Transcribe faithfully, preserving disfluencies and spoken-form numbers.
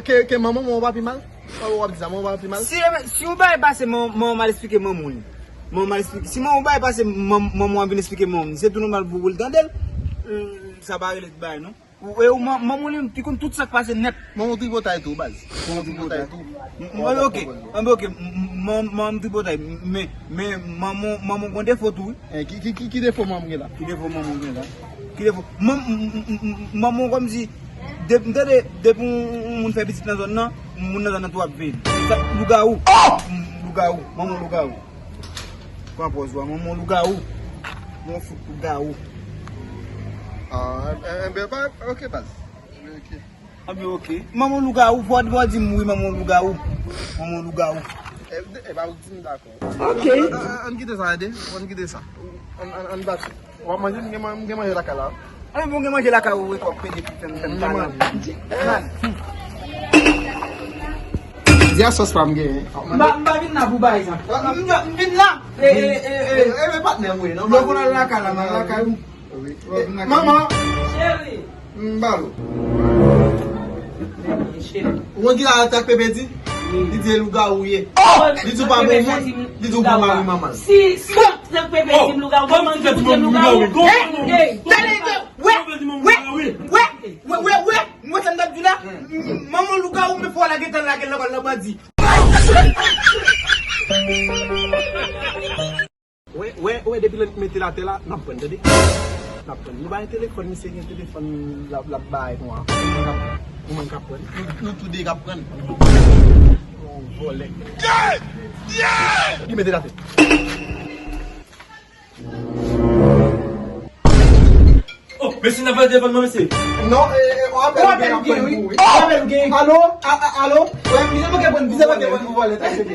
Ke, ke manman mwen pa pi mal? Ou w ap di sa, manman mwen pa pi mal? Si, si yon bagay pase, man-, manman mal eksplike manman w li. Manman mal eksplike. Si manman yon bagay pase, man-, manman w ap vin eksplike manman w li. Se tou nòmal pou, pou l tande l. Sa pa rele bagay, non. Ou, e ou, man-, manman w li, li konn tout sa k pase nèt. Manman w tripotay tou, baz. Manman w tripotay tou. M, m, ok, m, ok, m, m, man-, manman m tripotay, men, men manman, manman w gen defo tou, wi. Eh, ki, ki, ki, ki defo manman m gen la? Ki defo manman w gen la? Ki defo? Man-, m, m, m, m, manman w kòmsi, de-, m tande, depi yon, yon, yon moun fè pitit nan zòn nan, moun nan zòn nan tou ap veye l. Sa, lougawou. M, lougawou. Manman w lougawou. Pran pòz ou a, manman w lougawou. Manman w fout lougawou. Ah, eh, eh, ben, ba, ok, baz. Ok. Anben, ok. Manman w lougawou, fò, fò di m wi, manman w lougawou. Manman w lougawou. E, e, ba, ou di m dakò. Ok. An, an, an kite sa, ede. An kite sa. An, an, an bati. W ap manje, m gen man-, m gen manje lakay la. Anben, bon, gen manje lakay ou, ret w ap pede pou fè m, fè m pale. Di a sòs pa m genyen. M pa, m pa vin la pou bagay sa. M, m vin la. E, e, e, e. E, e, patnè m, wi, non? Lè w konn al lakay la, m al lakay ou. Wi. Manman. Cheri. M balo. Cheri. Ou konn ki la atak Pepe di? Wi. Li di e lougawou ye. Li di ou pa bon moun, li di ou bon mari manman l. Si, si atak Pepe di m lougawou, manman di m lougawou. Hey, hey, tande, wè, wè, wè, wè, wè, wè, m wè sa m t ap di la. Manman lougawou, men fò w lage tan lage l nan bandi. Wè, wè, wè, depi lè n mete l atè la, n ap pran, tande. N ap pran. Nou bay telefòn, misye gen telefòn, l ap, l ap bay nou an. Ou menm k ap pran. Nou, nou tou de k ap pran. Yon vòlè. Li mete l atè. Oh, mesye, n ap pale telefòn nan, mesye. Non, e, e, w apèl ou gen, wi. W apèl ou gen. Alo, a, a, alo. Wè, misye manke pran, misye manke pran pou vòlè, ta se.